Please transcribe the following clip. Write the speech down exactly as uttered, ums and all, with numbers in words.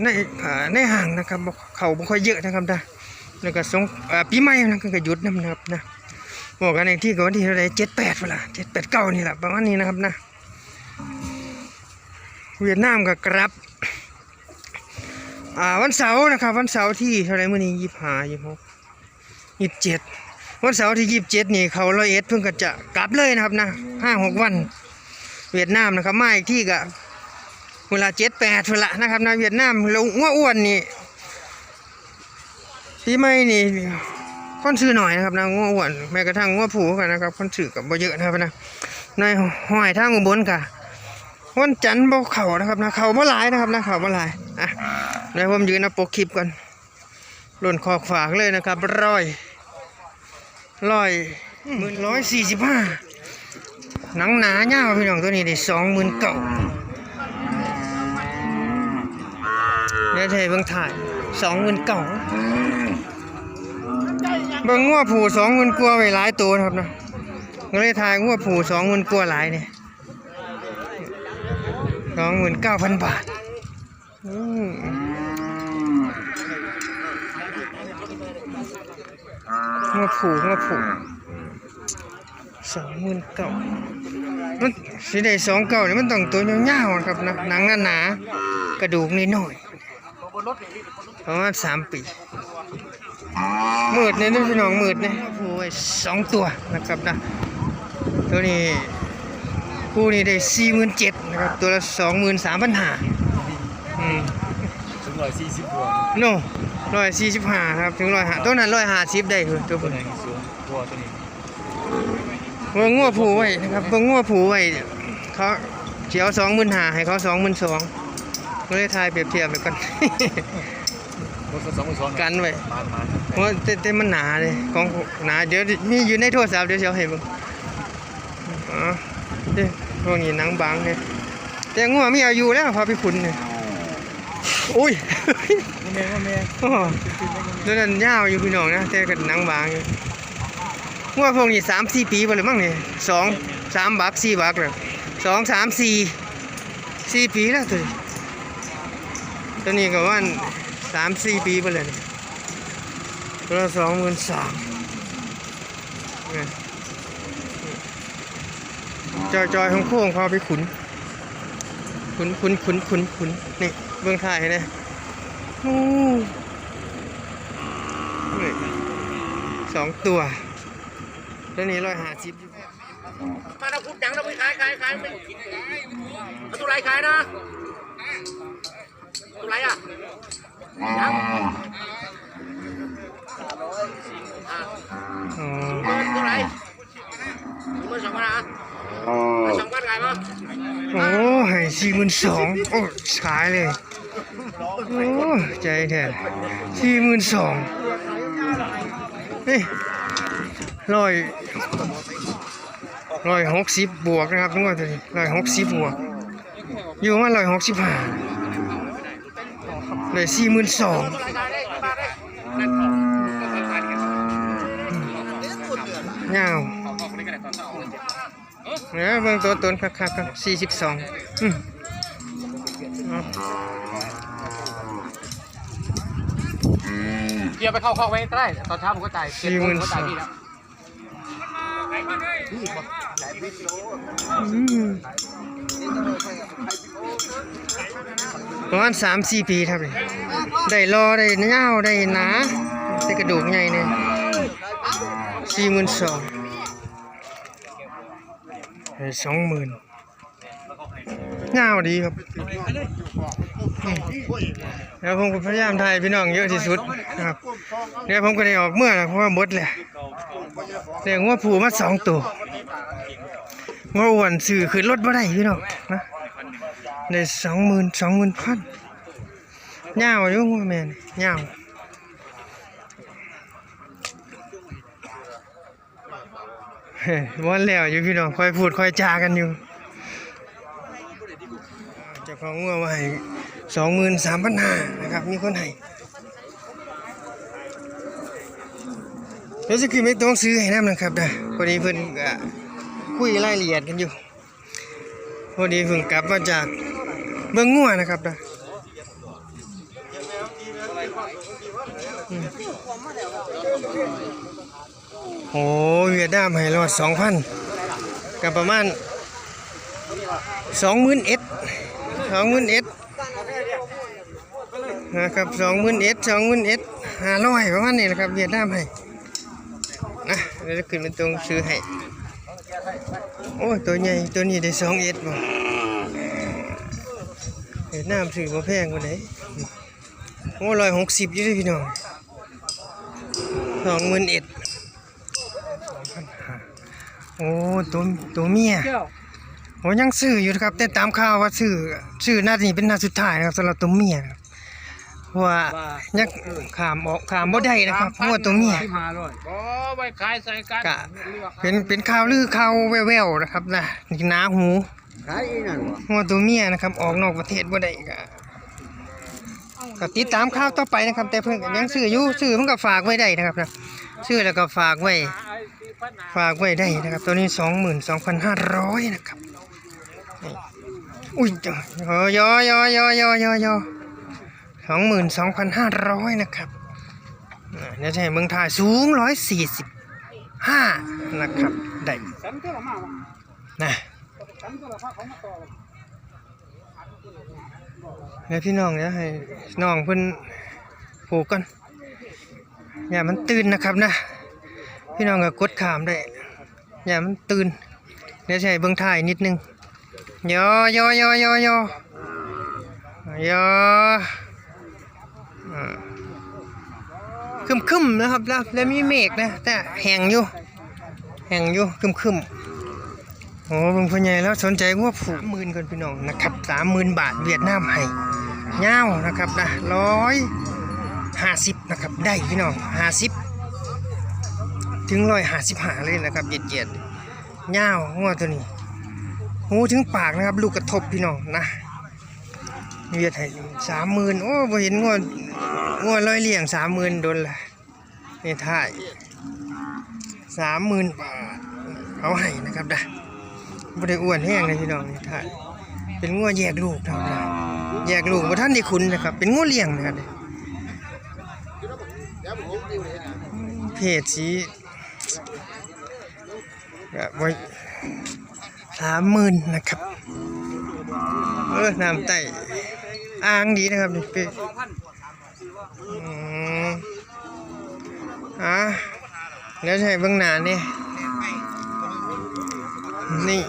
ในอ่าในห้างนะครับบ่เขาบ่ค่อยเยอะนะครับนะแล้วก็สงอ่าปีใหม่นะก็หยุดนำนะครับนะบอกกันอีกทีก็วันที่เท่าไหร่เจ็ดแปดพุ้นล่ะเจ็ดแปดเก้านี่แหละประมาณนี้นะครับนะเวียดนามก็กลับอ่าวันเสาร์นะครับวันเสาร์ที่เท่าไหร่มื้อนี้ยี่สิบห้ายี่สิบหก ยี่สิบเจ็ดวันเสาร์ที่ยี่สิบเจ็ดนี่เขาร้อยเอ็ดเพิ่งก็จะกลับเลยนะครับนะห้าหกวันเวียดนามนะครับมาอีกที่ก็เวลาเจ็ดแปดพุ้นล่ะนะครับนะเวียดนามแล้วงัวอ้วนนี่ปีใหม่นี่คนซื้อหน่อยนะครับนะงัวอ้วนแม้กระทั่งงัวผูกันนะครับคนซื้อก็บ่เยอะนะครับนะในห้อยทางอุบลก็วันจันทร์บ่เข้านะครับนะเข้าบ่หลายนะครับนะเข้าบ่หลายอ่ะเดี๋ยวผมยืนเอาปกคลิปก่อน รุ่นคอกฝากเลยนะครับร้อยร้อยหมื่นร้อยสี่สิบห้าหนังหนายาวพี่น้องตัวนี้ได้สองหมื่นเก้าเดี๋ยวไทยเบิ่งถ่ายสองหมื่นเก้าเบิ่งงัวผูสองหมื่นกว่าไว้หลายตัวนะครับนะก็เลยถ่ายงัวผูสองหมื่นกว่าหลายเนี่ยสองหมื่นเก้าพันบาท อืมงัวผูงัวผูสองหมื่นเก้ามันสิได้สองเก้านี่มันต้องตัวยาวๆนะครับนะหนังหนาๆกระดูกน้อยๆประมาณสามปีมืดเนี่ยนะพี่น้องมืดเนี่ยโอ้ยสองตัวนะครับนะตัวนี้คู่นี้ได้สี่หมื่นเจ็ดนะครับตัวละสองหมื่นสามพันห้าอืม ถึงร้อยสี่สิบบวกโน่ร้อยสี่สิบห้าครับถึงร้อยห้าตัวนั้นร้อยห้าสิบได้คือตัวตัวไหนสูงกว่าตัวนี้เบิ่งงัวผูไว้นะครับเบิ่งงัวผูไว้เขาเสียวสองหมื่นห้าให้เขาสองหมื่นสองก็เลยทายเปรียบเทียบไปก่อน รถก็สองหมื่นสองกันไว้มันมันเพราะว่าเต้นเต้นมันหนาเลยของหนาเดี๋ยวมีอยู่ในโทรศัพท์เดี๋ยวเสียวให้เบิ่ง อ๋อเด้พวกนี้หนังบางเนี่ยแต่งัวมีอายุแล้วพาไปขุนเนี่ยอุ้ยโมเมนโมเมนอ๋อตัวนั้นยาวอยู่พี่น้องนะแต่ก็หนังบางอยู่งัวพวกนี้สามสี่ปีไปเลยมั้งเนี่ยสองสามบักสี่บักเลยสองสามสี่สี่ปีแล้วตัวนี้ตัวนี้ก็ว่าสามสี่ปีไปเลยเนี่ยตัวละสองหมื่นสาม จอยจอยของโค้งพาไปขุน ขุนขุนขุนขุนขุนนี่เบื้องท้ายนะโอ้นี่สองตัวตัวนี้ร้อยห้าสิบมาเราพูดจังเราไปขายขายขายไม่เอาตัวไรขายนะตัวไรอ่ะยังอ่ะอ๋อตัวไร หมื่นสองพันห้าสองพันขายปะโอ้ให้สี่หมื่นสองโอ้ขายเลยโอ้ใจแท้สี่หมื่นสองเฮ้ยร้อยร้อยหกสิบบวกนะครับทุกคนร้อยหกสิบบวกอยู่มาร้อยหกสิบห้าเลยสี่หมื่นสอง ยาวเนี่ยเบิ่งตัวตนคักๆครับสี่สิบสองอืมเอาเดี๋ยวไปเข้าคอกไว้ก็ได้ตอนเช้าผมก็จ่ายเจ็ดโมงผมก็จ่ายพี่แล้ว อืมประมาณสามสี่ปีครับนี่ได้รอได้ยาวได้หนาแต่กระดูกใหญ่เนี่ยสี่หมื่นสองให้สองหมื่นยาวดีครับอืมแล้วผมก็พยายามถ่ายพี่น้องเยอะที่สุดนะครับเดี๋ยวผมก็ได้ออกเมื่อนะเพราะว่าหมดแหละ ได้งัวผูมาสองตัวงัวอ้วนซื้อขึ้นรถบ่ได้พี่น้องนะได้สองหมื่นสองหมื่นพันยาวอยู่งัวแม่นยาววันแล้วอยู่พี่น้องค่อยพูดค่อยจากันอยู่เจ้าของงัวไว้สองหมื่นสามพันห้านะครับมีคนให้ เดี๋ยวจะขึ้นไปต้องซื้อให้น้ำนะครับนะพอดีเพิ่นก็คุยรายละเอียดกันอยู่ พอดีเพิ่งกลับมาจากเบิ่งงัวนะครับนะ โอ้ เวียดนามให้รอดสองพัน ก็ประมาณ สองหมื่นเอ็ด สองหมื่นเอ็ด นะครับ สองหมื่นเอ็ด สองหมื่นเอ็ด ห้าร้อย ประมาณนี้นะครับ เวียดนามให้ นะ เดี๋ยวจะขึ้นเป็นตัวหนังสือให้ โอ้ ตัวใหญ่ ตัวนี้ได้ สองเอ็ด บ่ เวียดนามซื้อบ่แพงกว่าไหน โอ้ ร้อยหกสิบ อยู่เด้อพี่น้อง สองหมื่นเอ็ด โอ้ ตัว ตัวเมีย โอ้ ยังซื้ออยู่นะครับ แต่ตามข่าวว่าซื้อ ซื้อน่าจะเป็นนัดสุดท้ายนะครับ สำหรับตัวเมียนะครับ เพราะว่ายังข้ามออก ข้ามบ่ได้นะครับ เพราะว่าตัวเมีย สิบห้าร้อย บ่ ไว้ขายใส่กัน กะ เป็น เป็นข่าวลือข่าวแว่วๆนะครับนะ หนาหู ขายอีนั่นบ่ งัวตัวเมียนะครับ ออกนอกประเทศบ่ได้ กะ ก็ติดตามข่าวต่อไปนะครับ แต่เพิ่นก็ยังซื้ออยู่ ซื้อมันก็ฝากไว้ได้นะครับนะ ซื้อแล้วก็ฝากไว้ ฝากไว้ได้นะครับ ตัวนี้ สองหมื่นสองพันห้าร้อย นะครับ นี่ อุ้ย ยอยอยอยอยอยอยอ สองหมื่นสองพันห้าร้อย นะครับ อ่า เดี๋ยวจะให้เบิ่งถ่าย สูง ร้อยสี่สิบห้า นะครับ ได้ นะ เดี๋ยวพี่น้อง เดี๋ยวให้น้องเพิ่นผูกก่อน อย่ามันตื่นนะครับนะ พี่น้องก็กดข้ามได้ อย่ามันตื่น เดี๋ยวจะให้เบิ่งถ่ายนิดนึง ยอยอยอยอยอยอ อ่า ครึ้มๆนะครับ แล้ว แล้วมีเมฆนะ แต่แห้งอยู่ แห้งอยู่ ครึ้มๆ โอ้ เบิ่งพ่อใหญ่แล้วสนใจงัวผูก หมื่นก่อนพี่น้องนะครับ สามหมื่นบาท เวียดนามให้ ยาวนะครับนะ ร้อยห้าสิบ นะครับ ได้พี่น้อง ห้าสิบ ถึง ร้อยห้าสิบห้า เลยนะครับ เหยียดๆ ยาวงัวตัวนี้ หูถึงปากนะครับ ลูกกระทบพี่น้องนะ เวียดให้ สามหมื่น โอ้ บ่เห็นงัว งัวร้อยเลี้ยง สามหมื่น โดนละ นี่ถ่าย สามหมื่นบาท เอาให้นะครับนะ บ่ได้อ้วนแฮงเลยพี่น้อง นี่ถ่าย เป็นงัวแยกลูกนะครับนะ แยกลูกบ่ทันได้ขุนนะครับ เป็นงัวเลี้ยงนะครับ เพศสี ก็ไว้ สามหมื่น นะครับ เออ น้ำไต้ อ่างดีนะครับ นี่เป็น อืม อ่ะ เดี๋ยวจะให้เบิ่งหน้านี่ นี่